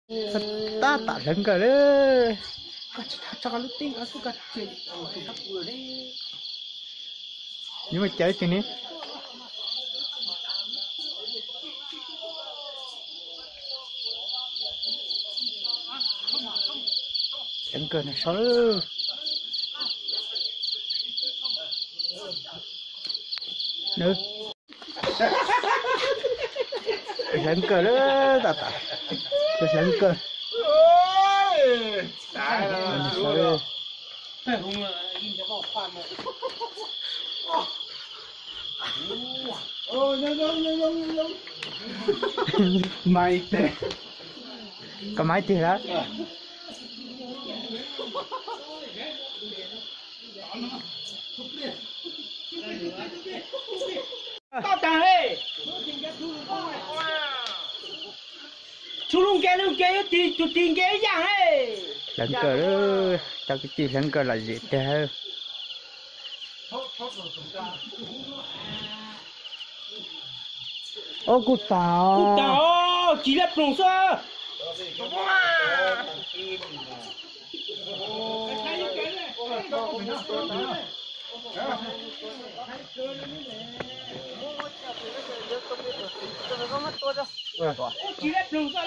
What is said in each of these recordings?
Tab tom hlawv nkawm lawm. Nws mas cawv twg ne? Hlawv nkawm no sov lawm. Hlawv nkawm lawm, tab tom hlawv nkawm. Koj mas ib teg lawm. Toj tag li. Tshuav lub nkeeg, lub nkeeg yuav tig, tus tig nkeeg ib yam li. Hlawv nkawm, cov kwv tij hlawv nkawm lom zem tiag. Ob, kuj tag, kuj tag, ci lab ploog xwb.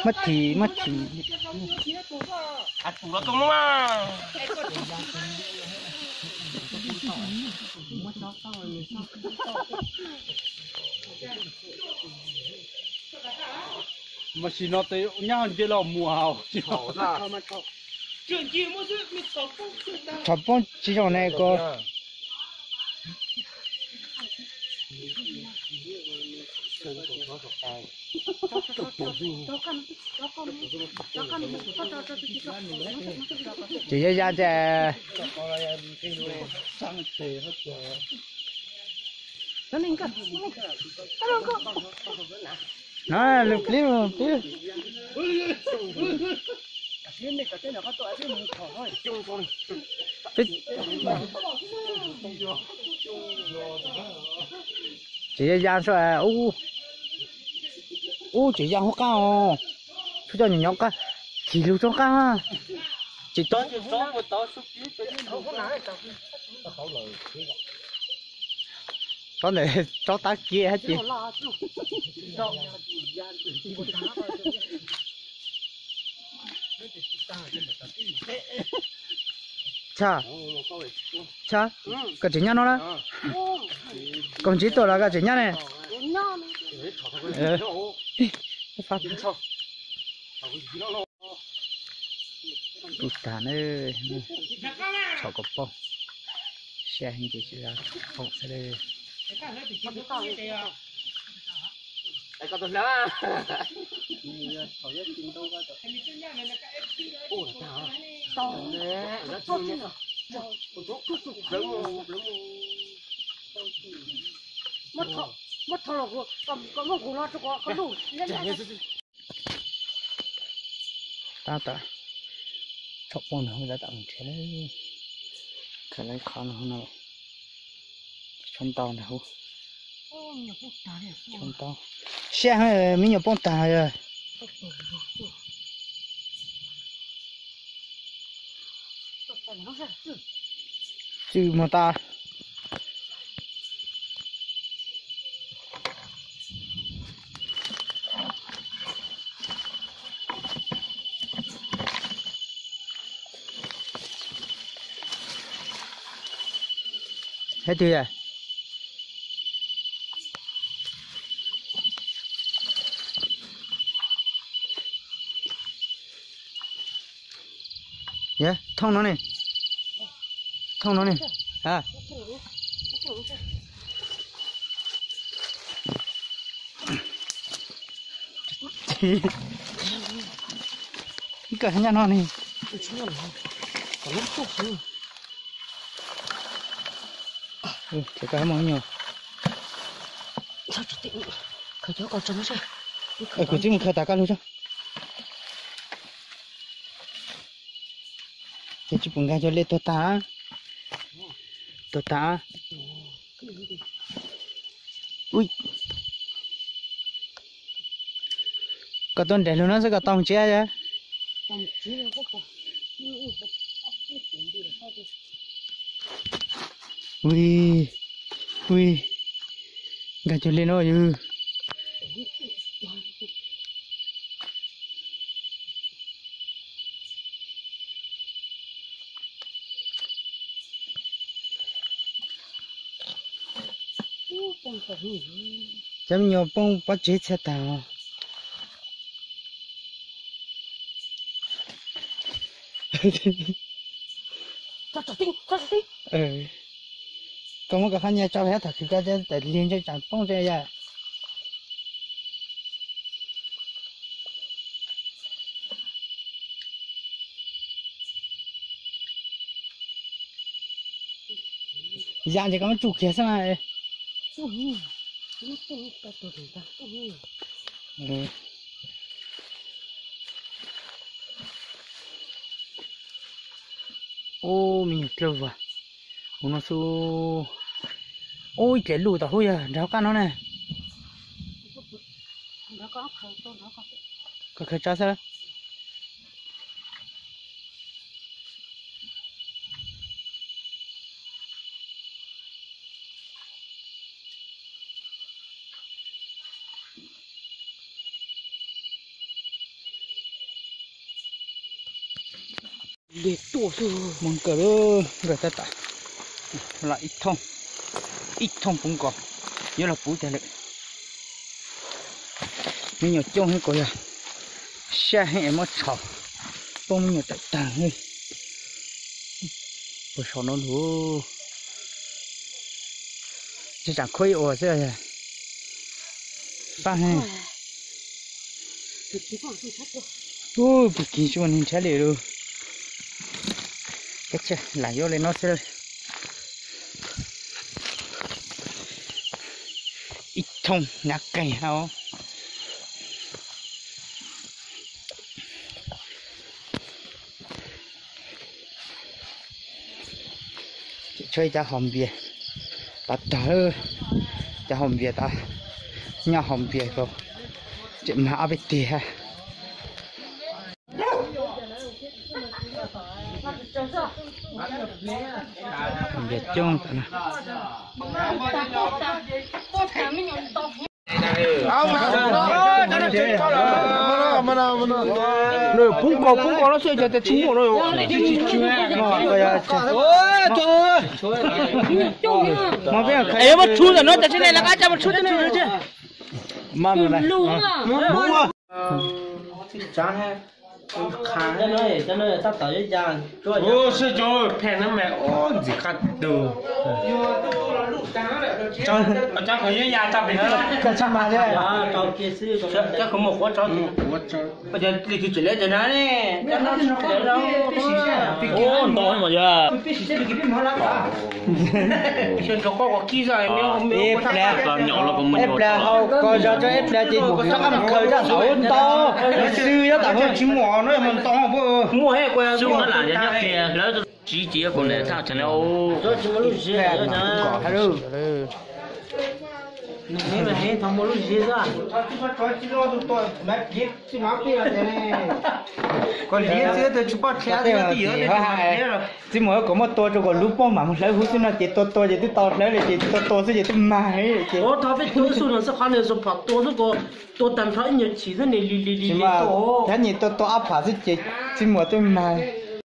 Muab thim, muab thim. Mas sim no tes nyab nce los mus hauv tsis haum. Tshov poob tsis zoo ne ko. Tsis ya ya ces. No lub plib, lub plib. Tseem ya ya, ub, tseem ya hauv qab os. Tshuav cov nyuam nyuam qab, thim lug rau qab. Tseem tsob, tsob ntawm tsob tab kiag hab ces. Tshaj, tshaj, koj tseem nyob no na? Koj tsis tuaj los koj tseem nyob ne? Kuj tag na, tshov kom poob. Siab heev ces tsis tshov poob xwb. Muab thau los, koj muab kuv los rau kuv, koj lub. Tab tom tshov poob ntawd, tab tom nrhiav lawm. Khaws lawv qhov no no, tshov ntau ntawd hauv. Tshov ntau. Siab heev, me nyuam poob tag yog. Txwm mus tas. Hais tias thooj no ne, thooj no ne. Ib kawm nyaj no ne. Ces koj muaj ib nyuag. Kuv tib mus khaws tas koj lug tso. Ces tsis pum nkag cov liaj tuag tas. Tuag tas. Ui. Koj tuaj nres lug no xwb koj tau tsiab. Ui, ui, nkag cuag li no yog. Cov me nyuam poob pob tsev txhia tag. Koj muab koj qhab nyiaj tso thiab, thaum twg koj tawm lig ntsej tsam poob tsev yom. Yam ces koj muab tsuj kiag xwb mas. Ub, me nyuam dlawb vas, kuv no xwb. Ub, ib dlaim luj tom hub yog nrog qab no na. Koj khaws tsab xwb. Mus nkawd lawm, nkawd tab tom los ib thooj, ib thooj puv nkaus, yuav los puv tag lawm. Me nyuam coob heev, kuv yog siab heev muab tshov, poob me nyuam tawm tag. Puas saum no lug, tsis tsam khuab ib ua xwb. Fab heev. Ub, pig kig tsis muaj neeg nrhiav li lawm. Kav tsij lam yuav li no xwb. Ib thooj nyav qeeg hab. Tshuav ib cov haus npias tav tog, cov haus npias tav, nyob haus npias ko, tseem mag ob peb teg hab. Npias coob tas na. Nws pub nkaus pub nkaus no xwb, cas tias tsis muaj no. Es muab tshub ntawm no, cas tsis ne lawv qab cas muab tshub tib neeg. Sib cov phem na mas ntxim qab tug. Cov khuv muag quav tso, li twg tseem liab cov na ne. Ntau mas yog. Ib pliag hau ko zog tso, ib pliag ces mus sab qab mus khaws zaj saum ub ntau, xwb yob tam tsis muaj no mas ntau. Muaj, muaj tsiv ces yuav kaus lam thaj tseem li. Txiv muam, kom muab tua rau kom lub pob mam mus hlawv huv xwb no ces tua tua ces twb tau hlawv li ces tua tua xwb ces twb mag li ces. Tab nyias tua tua ob pham xwb ces txiv muam twb mag.